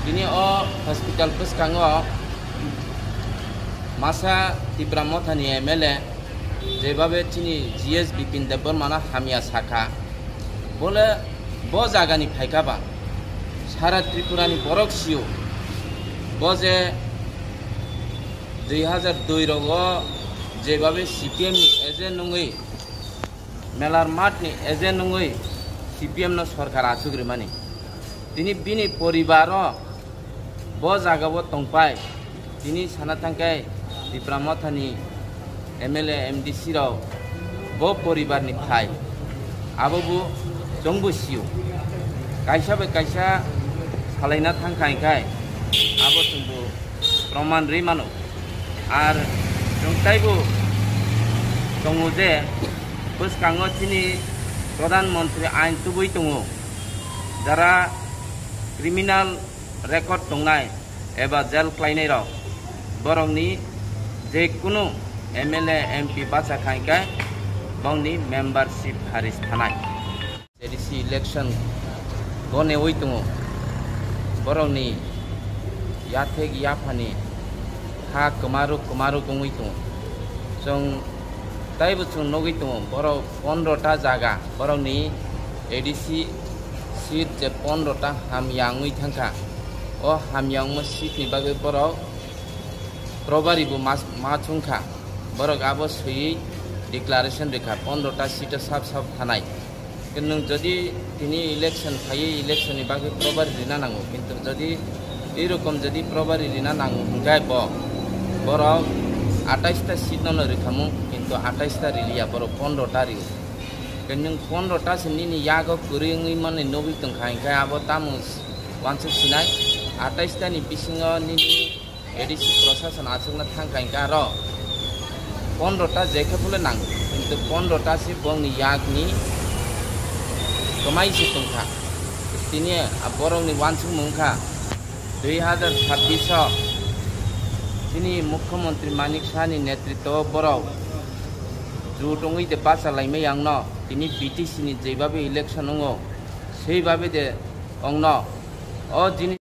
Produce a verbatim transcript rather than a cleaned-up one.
Tini o hospital bwskango masa Tipra Mothani M L A jebabe chini G S Bipin Debbarmano hamya sakha, bole bo jagani phaikha ba sara Tripurani borok sio, bo je dui hazar dui rogo jebabe C P M ni agent wngwi, Melar Math ni agent wngwi C P M no sorkar achuk rimani. Tini bini poribaro bo jagao tongpai. Tini sana thangkhe Tipra Mothani M L A, M D C rok bo poribarni phai. Abo bo chwngbo sio. Kaisa bai kaisa salaina thangkha hinkhai abo chwngbo proman rwi mano. Ar chwng taibo tongo je bwskango chini Pradhan Mantri ain tubui tongo. Jara criminal record tongnai eba jail khlainai rok, borokni je kunu M L A, M P bacha khai khe bongni membership kharij thanai. A D C election gone oi tongo, borokni yathek yaphani ha kwmaruk kwmaruk wngwi tongo. Chwng taibo chwng nugwi tongo, borok pondro ta jaga, borokni A D C seat je pondro ta hamya wngwi thangkha. O hamya wngma seat ni bagwi borok probari bo ma, ma chwngkha. Borok abo swiwi declaration rikha, pondro ta seat o sab sab thanai. Nwng jodi tini election phaiwi election ni bagwi probari rina nango, kintu jodi ei rokom jodi probari rina nango hwnkhe bo borok atais ta seat no rikhamu, kintu atais ta riliya, borok pondro ta rio. Nwng pondro ta se nini yago kwrwi wngwi mani nugwi tongkha, hinkhe abo tamo wansuk sinai, atais ta ni bisingo nini A D C prosason achukna thangkha hinkhe aro pondro ta jekhe phule nango, kintu pondro ta se bongni yakni kwmai se tongkha. Tini borokni wansukmung wngkha dui hazar chabbish o chini Mukhyamantri Manik Saha ni netritwo o borok jut wngwi de bacha laimai yangno tini B T C ni jeibabe election wngo, seibabe de ongno o jini